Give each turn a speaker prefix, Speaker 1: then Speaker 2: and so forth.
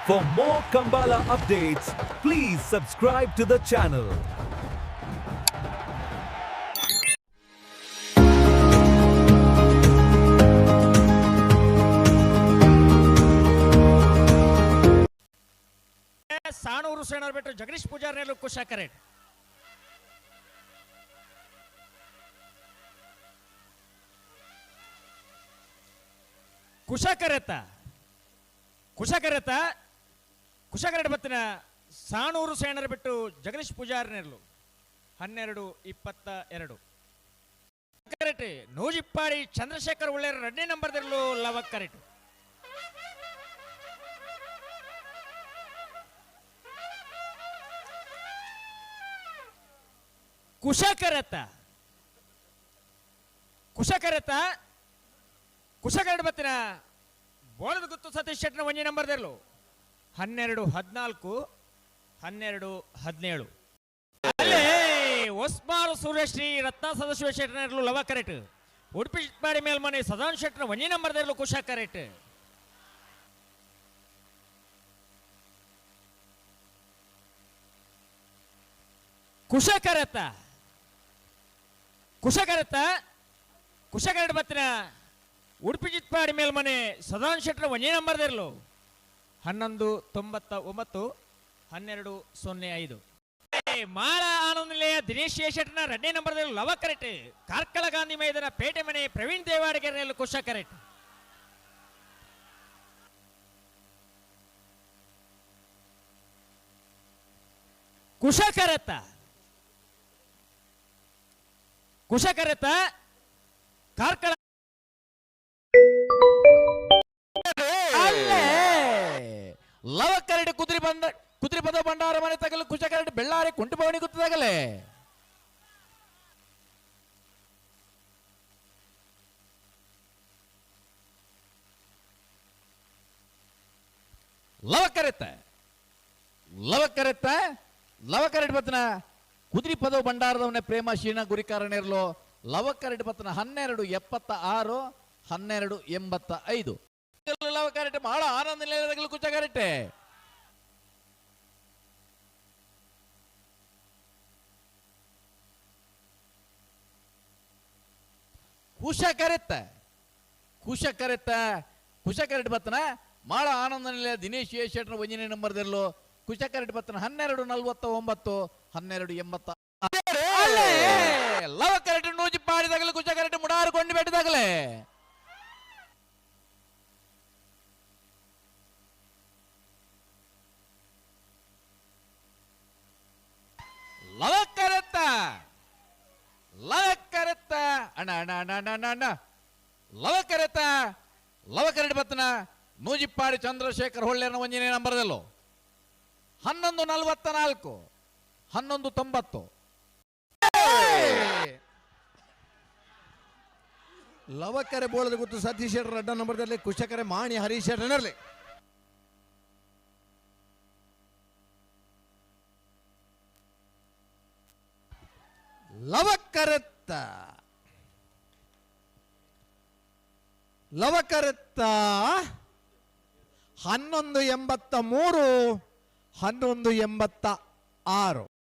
Speaker 1: For more Kambala updates, please subscribe to the channel.
Speaker 2: Sanur ಸೇನರ್ ಬಿಟ್ಟು ಜಗದೀಶ್ ಪೂಜಾರಿನಲ್ಲೂ ಕುಶಾಕರೇಟ್. ಕುಶಾಕರೆತ್ತ ಕುಶಾಕರೆತ್ತ ಕುಶಾಕರೆಟ್ ಬತ್ತಿನ ಸಾಣೂರು ಸೇನರ್ ಬಿಟ್ಟು ಜಗದೀಶ್ ಪೂಜಾರಿನೆರ್ಲು 12:22. ಕರೆಟ್ ನೂಜಿಪ್ಪಾಡಿ ಚಂದ್ರಶೇಖರ್ ಒಳ್ಳೆಯ ಎರಡನೇ ನಂಬರ್ದಿರಲು ಲವ ಕರೆಟ್. ಕುಶಕರತ ಕುಶಕರತ ಕುಶಕರಡ್ ಬತ್ತಿನ ಬೋಳದ ಗುತ್ತು ಸತೀಶ್ ಶೆಟ್ಟನ ಒಂಜಿ ನಂಬರ್ದಿರಲು 12:14, 12:17. ಅಲ್ಲೇ ಒಸ್ಮಾರು ಸೂರ್ಯಶ್ರೀ ರತ್ನ ಸದಸ್ಯ ಶೆಟ್ಟನ ಇರಲು ಲವ ಕರೆಟ್. ಉಡುಪಿ ಚಿಟ್ಪಾಡಿ ಮೇಲ್ಮನೆ ಸದಾನ್ ಶೆಟ್ಟನ ಒಂಜಿ ನಂಬರ್ದಿರಲು ಕುಶ ಕರೆಟ್. ಕುಶಕರತ ಕುಶಕರತ ಕುಶಕರಡ್ ಬತ್ತಿನ ಉಡುಪಿ ಚಿತ್ಪಾಡಿ ಮೇಲ್ಮನೆ ಸದಾನ್ ಶೆಟ್ಟರ ಒಂಜೇ ನಂಬರ್ದಿರಲು 11:99, 12:05. ಮಾಳ ಆನಂದ ನಿಲಯ ದಿನೇಶ್ ಎ ಶೆಟ್ಟರ್ನ ಎರಡನೇ ನಂಬರ್ದಲ್ಲಿ ಲವ ಕರೆಟ್. ಕಾರ್ಕಳ ಗಾಂಧಿ ಮೈದಾನ ಪೇಟೆ ಮನೆ ಪ್ರವೀಣ್ ದೇವಾಡಿಗೆರೆಯಲ್ಲಿ ಕುಶ ಕರೆಟ್. ಕುಶಕರತ ಕುಶಕರತ ಕಾರ್ಕಳ
Speaker 3: ಅಲ್ಲೇ ಲವಕರಡಿ ಕುದುರೆ ಬಂದ ಕುದುರೆ ಪದ ಭಂಡಾರ ಮನೆ ತಗಲು ಕುಶಕರಡಿ ಬೆಳ್ಳಾರಿ ಕುಂಟುಭವನಿ ಗುತ್ತದಾಗಲೇ. ಲವಕರೆತ್ತ ಲವಕರೆತ್ತ ಲವಕರಡಿ ಬತ್ತನ ಕುದುರೆ ಪದವು ಭಂಡಾರದವನೇ ಪ್ರೇಮ ಶೀಣ ಗುರಿಕಾರನಿರಲು ಲವಕರಡಿ ಬತ್ತನ 12:76, 12:85. ಲವಕರೆಟ್ ಬಹಳ ಆನಂದ ನಿಲಯದಲ್ಲಿ ಕುಚಕರೆಟ್ಟೆ. ಕುಶಕರೆತ್ತ ಕುಶಕರೆತ್ತ ಕುಶಕರೆಟ್ ಬತ್ತನ ಮಾಳ ಆನಂದ ನಿಲಯ ದಿನೇಶ್ ಎ ಶೆಟ್ಟರ್ ಒಂಜನೇ ನಂಬರ್ದಿರಲು ಕುಶಕರೆಟ್ ಬತ್ತನ 12:49, 12:80. ಲವಕರೆಟ್ ನೂಜಿ ಪಾಡಿದಾಗಲೇ ಕುಶಕರೆಟ್ ಮುಡಾರು ಕೊಂಡು ಬೆಟ್ಟದಾಗಲೇ. ಲವಕರೆತ್ತ ಲವಕರೆತ್ತ ಅಣ್ಣ ಅಣ್ಣ ಅಣ್ಣ ಅಣ್ಣ ಅಣ್ಣ ಅಣ್ಣ ಲವಕರೆತ್ತ ಲವಕರೆಟ್ ಬತ್ತನ ನೂಜಿಪ್ಪಾಡಿ ಚಂದ್ರಶೇಖರ್ ಹೊಳ್ಳೆನ ಒಂಜನೇ ನಂಬರ್ದಲ್ಲೋ 11:44, 11:90.
Speaker 4: ಲವಕರೆ ಬೋಳದ ಗುತ್ತು ಸತೀಶ್ ಶೆಟ್ಟರ್ ಅಡ್ಡ ನಂಬರ್ದಲ್ಲಿ ಕುಶಕರೆ ಮಾಣಿ ಹರೀಶ್ ಶೆಟ್ಟರ್ನಲ್ಲಿ. ಲವಕರೆತ್ತ ಲವಕರೆತ್ತ 11:83, 11:86.